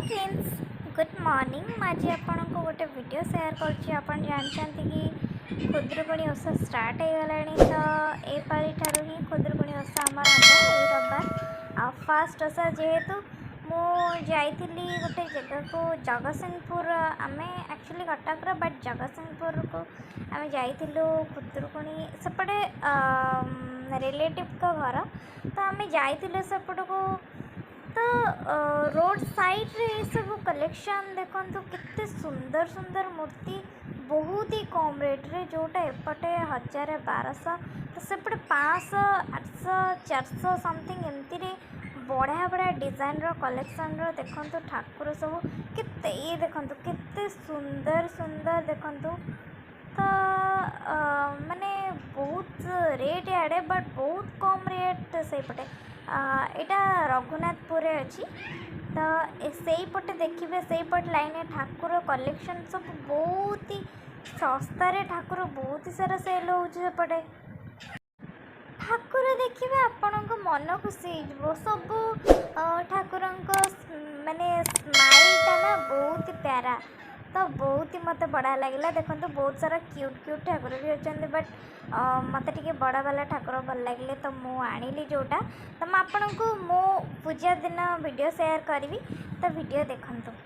Friends, good morning. ମୁଁ ଆଜି ଆପଣଙ୍କୁ ଗୋଟେ ଭିଡ଼ିଓ ସେୟାର କରୁଛି। ଆପଣ ଜାଣିଛନ୍ତି କି ଖୁଦୁରୁକୁଣୀ ଓଷା ଷ୍ଟାର୍ଟ ହେଇଗଲାଣି। ତ ଏ ପାଳି ଠାରୁ ହିଁ ଖୁଦୁରୁକୁଣୀ ଓଷା ଆମର ହେବ ଏଇ ରବିବାର। ଆଉ ଫାଷ୍ଟ ଓଷା ଯେହେତୁ, ମୁଁ ଯାଇଥିଲି ଗୋଟେ ଜାଗାକୁ, ଜଗତସିଂହପୁର। ଆମେ ଆକ୍ଚୁଆଲି କଟକର, ବଟ୍ ଜଗତସିଂହପୁରକୁ ଆମେ ଯାଇଥିଲୁ ଖୁଦୁରୁକୁଣୀ। ସେପଟେ ରିଲେଟିଭ୍ଙ୍କ ଘର, ତ ଆମେ ଯାଇଥିଲୁ ସେପଟକୁ। ତ ରୋଡ଼ ସାଇଡ଼୍ରେ ଏସବୁ କଲେକ୍ସନ୍ ଦେଖନ୍ତୁ, କେତେ ସୁନ୍ଦର ସୁନ୍ଦର ମୂର୍ତ୍ତି, ବହୁତ ହି କମ୍ ରେଟ୍ରେ। ଯେଉଁଟା ଏପଟେ 1000, 1200, ତ ସେପଟେ 500, 800, 400 ସମଥିଙ୍ଗ ଏମିତିରେ ବଢ଼ିଆ ବଢ଼ିଆ ଡିଜାଇନର କଲେକ୍ସନର। ଦେଖନ୍ତୁ ଠାକୁର ସବୁ କେତେ, ଇଏ ଦେଖନ୍ତୁ କେତେ ସୁନ୍ଦର ସୁନ୍ଦର ଦେଖନ୍ତୁ। ତ ମାନେ ବହୁତ ରେଟ୍ ଇଆଡ଼େ, ବଟ୍ ବହୁତ କମ୍ ରେଟ୍ ସେଇପଟେ। ଏଇଟା ରଘୁନାଥପୁରରେ ଅଛି। ତ ସେଇପଟେ ଦେଖିବେ, ସେଇପଟ ଲାଇନରେ ଠାକୁର କଲେକ୍ସନ୍ ସବୁ ବହୁତ ହି ଶସ୍ତାରେ, ଠାକୁର ବହୁତ ସାରା ସେଲ୍ ହେଉଛି ସେପଟେ। ଠାକୁର ଦେଖିବେ, ଆପଣଙ୍କ ମନ ଖୁସି ହେଇଯିବ। ସବୁ ଠାକୁରଙ୍କ ମାନେ ସ୍ମାଇଲ୍ଟା ନା ବହୁତ ପ୍ୟାରା। ତ ବହୁତ ହି ମୋତେ ବଢ଼ିଆ ଲାଗିଲା। ଦେଖନ୍ତୁ, ବହୁତ ସାରା କ୍ୟୁଟ୍ କ୍ୟୁଟ୍ ଠାକୁର ବି ଅଛନ୍ତି, ବଟ୍ ମୋତେ ଟିକେ ବଡ଼ ବାଲା ଠାକୁର ଭଲ ଲାଗିଲେ, ତ ମୁଁ ଆଣିଲି ଯେଉଁଟା। ତ ମୁଁ ଆପଣଙ୍କୁ ମୋ ପୂଜା ଦିନ ଭିଡ଼ିଓ ସେୟାର କରିବି, ତ ଭିଡ଼ିଓ ଦେଖନ୍ତୁ।